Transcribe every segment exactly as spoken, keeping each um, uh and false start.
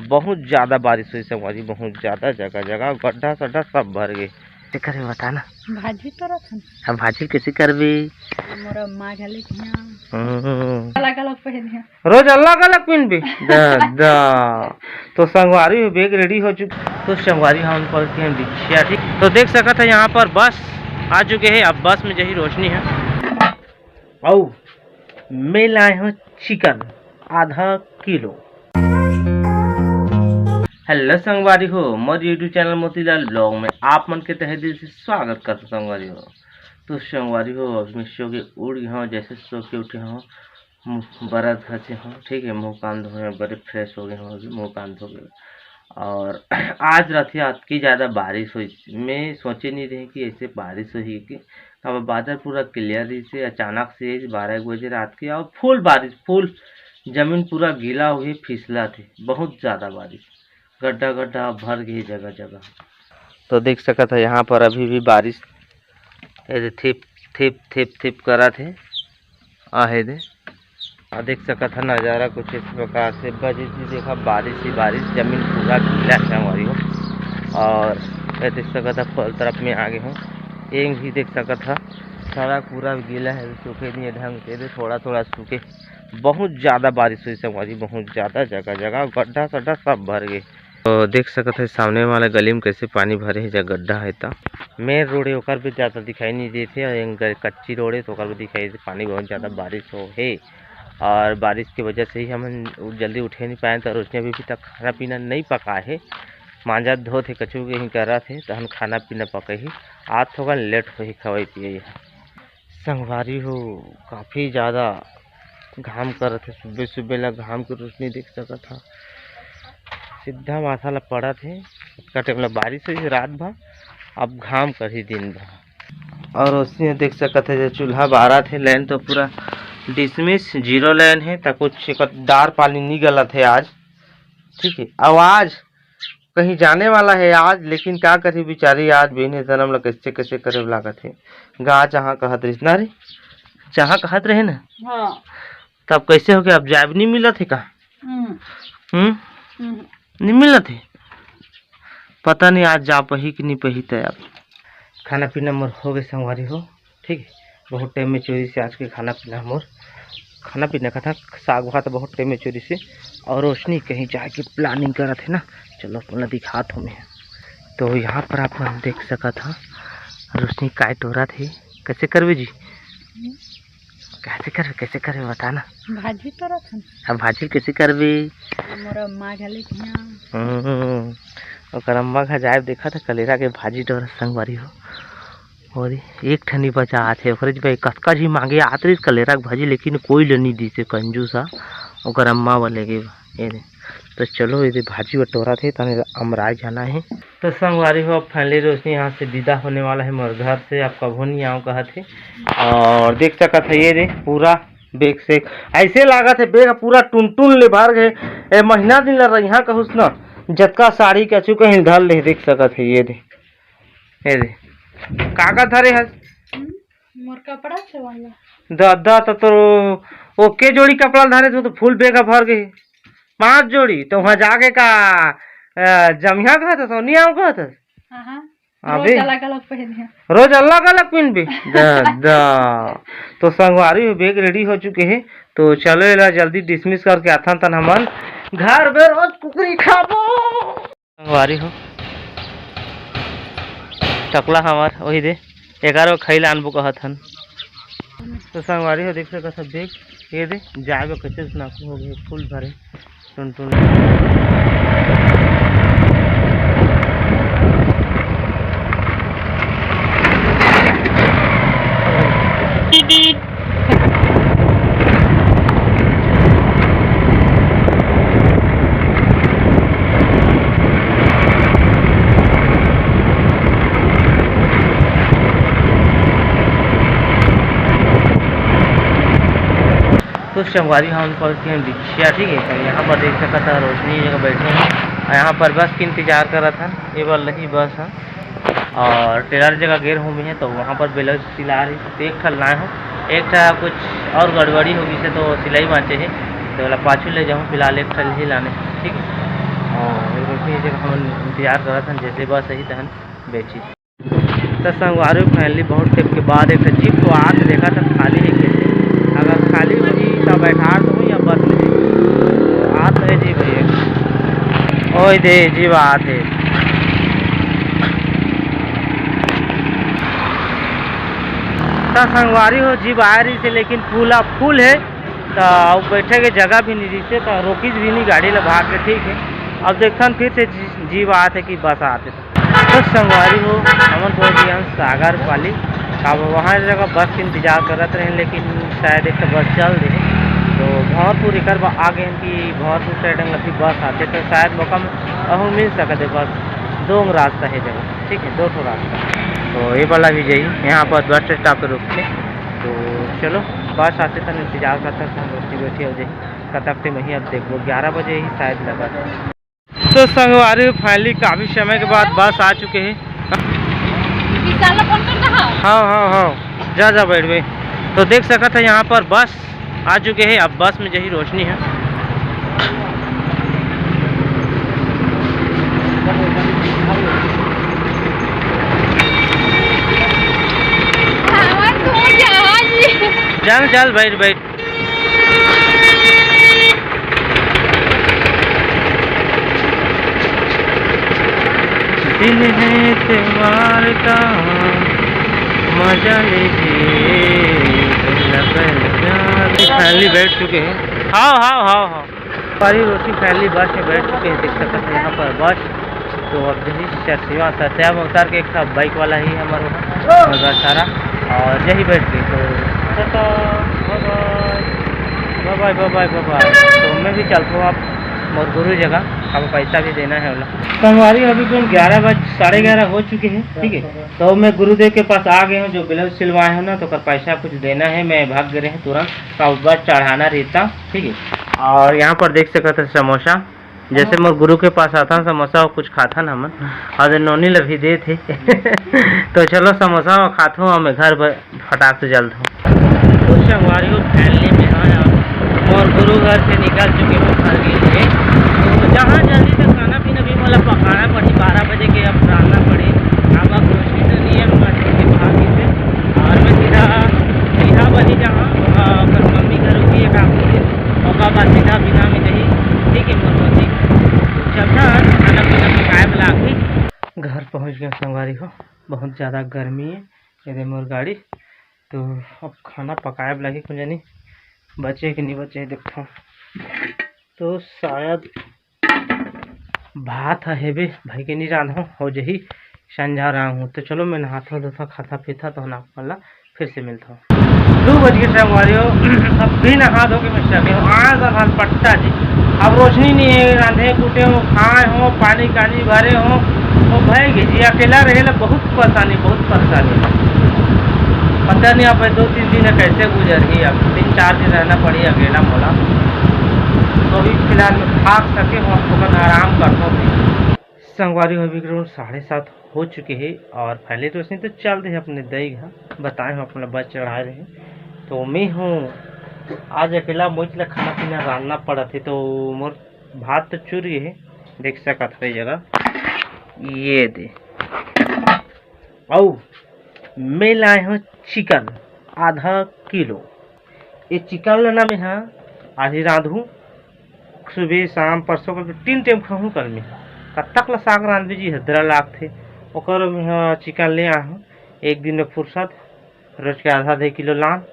बहुत ज्यादा बारिश होइस संगवारी, बहुत ज्यादा, जगह जगह गड्ढा सड्ढा सब भर गे। कइसे करबे बता ना। भाजी टोरत हन। अब भाजी कइसे करबे? मोर अम्मा घले किहाँ। हम्म। अलग अलग पहने हैं। रोज अलग अलग पिनबे। दा, दा। तो संगवारी हो, bag ready हो चुके। तो संगवारी, हम पहुंच गए हैं बिछिया, ठीक। तो देख सकत है, यहाँ पर बस आ चुके हैं। अब बस में जही रोशनी है। अउ मैं लाए हूँ chicken आधा किलो। Hello संगवारी हो, मोर YouTube channel मोतीलाल vlog में आप मन के तहे दिल से स्वागत करता संगवारी हो। तो संगवारी हो, अब मैं सो के उठ गया हूँ, जैसे सो के उठे हूँ, मुँह बरत घसे हूँ, ठीक है, मुँह कान धोए, बड़े fresh हो गए हूँ, अभी मुँह कान धो के। और आज रात ही अतकी ज़्यादा बारिश होइस, मैं सोचे नहीं रहे कि ऐसे बारिश होही कि। अब बादल पूरा clear रहिसे, अचानक से बारह एक बजे रात के, और full बारिश, full जमीन पूरा गीला होगे, फिसलत हे, बहुत ज़्यादा बारिश, गड्ढा गड्ढा भर गे जगह जगह। तो देख सकत है, यहाँ पर अभी भी बारिश, ये दे, थिप थिप थिप थिप करत हे। आहे दे। आ देख सकत ह नज़ारा कुछ इस प्रकार से, बस इसी देखा, बारिश ही बारिश, जमीन पूरा गीला है हमारी हो। और ये देख सकत ह, फल तरफ में आगे हो, एंग भी देख सकत ह, सड़क पूरा गीला है, सूखे नहीं है ढंग से, दे थोड़ा थोड़ा सूखे। बहुत ज़्यादा बारिश होइस हमारी, बहुत ज़्यादा, जगह जगह गड्ढा सड्ढा सब भर गए। तो देख सकत है, सामने वाला गली में कैसे पानी भरे है, जहाँ गड्ढा है ता। Main road है, ओकर भी ज़्यादा दिखाई नहीं देत हे, और एंग कच्ची road है, तो ओकर भी दिखाई देत, पानी बहुत ज़्यादा बारिश हो है, और बारिश की वजह से ही हम जल्दी उठे नहीं पाए, तो रोशनी अभी, अभी तक खाना पीना नहीं पका है, मांजा धोत हे, कचू के ही करत हे, तहन खाना पीना पकही, आज थोड़ा late होही खवाई पिए। संगवारी हो, काफ़ी ज़्यादा घाम करत हे, सुबह सुबह ला घाम के रोशनी देख सकत हा, सीधा माथा ला पड़त हे। अतका time ला बारिश होइस रात भर, अब घाम करही दिन भर। और रोशनी देख सकत हे, जो चूल्हा बारत हे, line तो पूरा dismiss, zero line हे, त कुछ एकर डार पानी नी गलत हे आज, ठीक है। आवाज कहीं जाने वाला है आज, लेकिन का करही बिचारी, आज बिहने जन्म ला कैसे कैसे करे लागत हे। गा जहाँ कहत रहिस ना रे, जहाँ कहत रहे ना, हाँ। तब कैसे हो गया, अब जाब नहीं मिलत है का? हम्म। हम्म? हम्म। नहीं मिलत है, पता नहीं आज जा पही कि नहीं पही। तय अब खाना पीना मोर हो गए संगवारी हो, ठीक है, बहुत time में चोरी से आज के खाना पीना हमर, खाना पीना का था, साग भात बहुत time में चोरी से, और रोशनी कहीं जाके planning करत है ना, चलो तुमला दिखात हूँ मैं। तो यहाँ पर आप मन देख सकत हा, रोशनी काय टोरत है, कैसे करबे जी? कैसे करबे, कैसे करबे बता ना। भाजी टोरत हन। अब भाजी कैसे करबे? मोर अम्मा घले किहाँ। हम्म, ओकर अम्मा घर जाए देखा था, कलेरा के भाजी टोरत संगवारी हो। और एक ठनी बचा आथे, ओकरे ज भाई कतका झी मांगे आत रहिस कलेरा के भाजी, लेकिन कोई ल नी दिसे, कंजूस हा, ओकर अम्मा बर लेगे बा। ये दे। तो चलो, ये दे भाजी बर टोरत हे, तने अमराय जाना है। तो संगवारी हो, अब finally रोशनी यहाँ से विदा होने वाला है मोर घर से, अब कभो नहीं आऊँ कहत हे। और देख सकत है, ये दे पूरा bag से ऐसे लागत है, bag पूरा टुनटुन ले भर गए। ए महीना दिन ला रहिहा कहूस ना, जतका साड़ी कछु कहीं धर ले, देख सकत है, ये दे। ए दे, कागज धरे हस? हम्म, मोर कपड़ा से वाला। दादा, तो तोर ओके जोड़ी कपड़ा धरे, तो, तो full bag भर गए। पांच जोड़ी, तो वहाँ जाके का, अ, जमिहा कहत हस, नहीं आऊँ कहत हस? हाँ, हाँ। अबे। रोज अलग-अलग पहिने। रोज अलग-अलग पहिनबे? दा, दा। तो संगवारी हो, bag ready हो चुके हे। तो चलो, एला जल्दी dismiss करके आथन, तन हमन घर में रोज कुकरी खाबो। संगवारी हो, टकला हमर ओही दे, एगारो खइला आनबो कहत हन। तो संगवारी हो, देख सकत ह bag, ये दे, जाए बर कच्चे से नाकू हो गए, full भरे, टुनटुन। तो संगवारी, हम पहुँच गए हैं बिछिया, ठीक है। तो यहाँ पर देख सकत ह, रोशनी जगह बैठे हैं और यहाँ पर बस के इंतजार करत हन। ये वाला ही बस है और टेलर जगह गेर हूँ मैं, तो वहाँ पर ब्लाउज सिला रही, तो एक ठन लाए हूँ, एक ठा कुछ और गड़बड़ी हो गई से, तो सिलाई बाँचे है, तो वाला पाछू ले जाऊँ, फिलहाल एक ठा ही लाने, ठीक है। इंतजार करत हन, जैसे बस आही तहन बैठी। त संगवारी, finally बहुत टाइम के बाद एक ठो जीप तो आत, देखा था खाली है कैसे। अगर खाली होही त बैठा तो या बस में जीप आत है जी भैया। ओए दे जीप आत है। त संगवारी हो, जीप आए रही से, लेकिन पूरा फुल है। त अउ बैठे के जगह भी नहीं रहिसे, त रोकिस भी नहीं गाड़ी ला भाग के, ठीक है। अब देखथन फिर से जी-, जीप आत है कि बस आत है। तो संगवारी हो, हमन पहुँच गए हैं सागर पाली। अब वहाँ जगह बस के इंतजार करत रहे, लेकिन शायद एक ठो बस चल दे, तो भंवरपुर एकर बा-, आ गए हैं कि भंवरपुर side में अभी बस आते, तो शायद मौका में अहू मिल सकते बस। दो रास्ता है जगह, ठीक है, दो ठो रास्ता। तो ये वाला भी जाई, यहाँ पर बस stop पे रुकते। तो चलो, बस आते तक इंतजार करते हैं, हम बैठी बैठी हो जाए। कतक ते मही अब देखबो, ग्यारह बजे ही शायद लगा। तो संगवारी, finally काफ़ी समय के बाद बस आ चुके हैं। विशाल ला फोन कर रहा। हाँ, हाँ, हाँ, जा, जा, बैठ गए। तो देख सकत है, यहाँ पर बस आ चुके हैं। अब बस में जही रोशनी है। चल, चल, बैठ, बैठ। दिन है त्योहार का, मजा लीजिए, पहला पहला प्यार। Finally बैठ चुके हैं। हाँ, हाँ, हाँ, हाँ। सारी रोटी finally बस में बैठ चुके हैं, देख सकते हैं यहाँ पर बस। तो अब जैसे चरसीवा सत्याम अवतार के एक ठा बाइक वाला ही हमारे वहाँ बस सारा, और यही बैठ गए। तो टाटा, बाय बाय, बाय बाय, बाय बाय, बाय बाय। तो मैं भी चलता हूँ अब मोर गुरु जगह, अब पैसा भी देना है वाला। संगवारी, अभी कौन ग्यारह बज, साढ़े ग्यारह हो चुके हैं, ठीक है। तो मैं गुरुदेव के पास आ गए हूँ, जो ब्लाउज सिलवाए हूँ ना, तो ओकर पैसा कुछ देना है, मैं भाग गए हैं तुरंत, तो अब बस चढ़ाना रहता, ठीक है। और यहाँ पर देख सकते हैं समोसा, जैसे मोर गुरु के पास आथन, समोसा और कुछ खाथन हमन, और नोनी ल भी दे थे। तो चलो, समोसा और खाथो, हमें घर ब-, फटाक से जलथो। तो संगवारी हो, finally में हाँ यार, मोर गुरु घर से निकल चुके हो घर के लिए। तो जहाँ जल्दी तक खाना पीना भी मतलब पकाना पड़ी, बारह बजे के अब रांधना पड़ी। अब, अब रोशनी तो नहीं है, मशीन के बाहर की से। और मैं सीधा, सीधा बनी जहाँ, अ, ओकर मम्मी घर होगी एक आदमी, ओकर बाद सीधा बिना में जही, ठीक है, मोर मौसी। चलता खाना पीना पकाए वाला अभी। घर पहुँच गया संगवारी हो, बहुत ज़्यादा गर्मी है। ये दे मोर गाड़ी, तो अब खाना पकाए वाला ही कुछ नहीं बचे कि नहीं बचे, देखता हूँ। तो शायद भात ह हेबे, भाई के नहीं रांधो, हो जही संझा रहा हूँ। तो चलो, मैं नहाता धोता, खाता पीता, तो हम आप वाला फिर से मिलता हूँ। दो बज के संगवारी हो, अब भी नहा धो के मैं सके हो, आज अनहन पट्टा जी। अब रोशनी नहीं है, रांधे कूटे हो, खाए हो, पानी कानी भरे हो, वो भाई के जी अकेला रहे ला बहुत परेशानी, बहुत परेशानी। पता नहीं अब दो तीन दिन है कैसे गुजर ही, अब तीन चार दिन रहना पड़ी अकेला मोला। तो अभी फिलहाल मैं भाग सके हो, अब थोड़ा आराम करता हूँ। संगवारी हो, अभी करीबन साढ़े सात हो चुके हैं और finally रोशनी तो चल रही है अपने दई घर, बताए हो अपना बस चढ़ाए रहे। तो मैं हूँ आज अकेला, मोच ला खाना पीना रांधना पड़त है, तो मोर भात तो चुर गए है, देख सकत हो ये जगह, ये दे। अउ मैं लाए हूँ चिकन आधा किलो। ये चिकन ला ना मैं हा आज ही रांधहूँ, सुबह शाम परसों करके तीन टाइम खाहूँ कल मैं। कब तक ला साग रांधबे जी, हदरा लागथे। ओकर मैं हा चिकन ले आए हूँ, एक दिन में फुर्सत, रोज के आधा आधा किलो लान,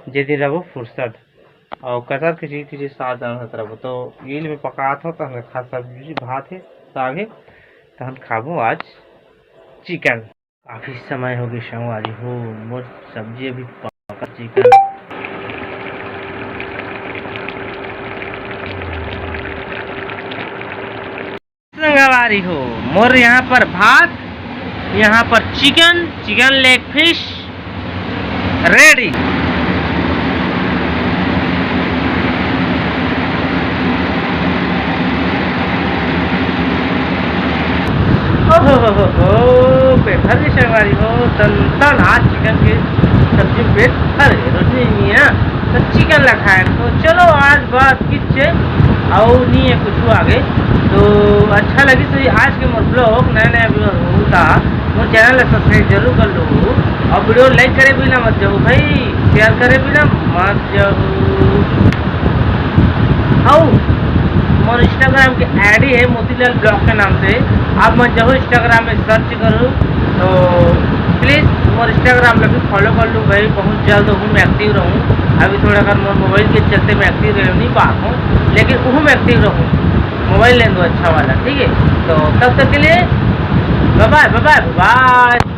जे दिन रहबो फुर्सत। और कतर के चीज के चीज साग रांधत रहबो। तो ये ले मैं पकात हूँ, तहन खा सब्जी भात है, साग है, तहन खाबो आज चिकन। काफी समय हो गई संगवारी हो, मोर सब्जी अभी पका चिकन। संगवारी हो, मोर यहाँ पर भात, यहाँ पर चिकन, चिकन लेग पीस, ready। ओहो हो हो हो, पेपर भी संगवारी हो, तन तन आज चिकन के सब्जी पेट भर गए, रोशनी नहीं है, तो चिकन ला खाए। तो चलो, आज बात किच्छे अउ नहीं है कुछ आगे। तो अच्छा लगी तो आज के मोर vlog नया नया viewer हो ता मोर channel ला subscribe जरूर कर लो, अउ video like करे बिना मत जाओ भाई, share करे बिना मत जाओ। अउ मोर Instagram के ID है मोतीलाल vlog के नाम से, आप मन जाओ Instagram में search करो। तो please मोर Instagram ला भी follow कर लो भाई, बहुत जल्द हूँ मैं active रहूँ। अभी थोड़ा अगर मोर mobile के चलते मैं active रह नहीं पा रहा हूँ, लेकिन वो मैं active रहूँ। मोबाइल लेने दो अच्छा वाला, ठीक है। तो तब तक के लिए bye bye, bye bye, bye।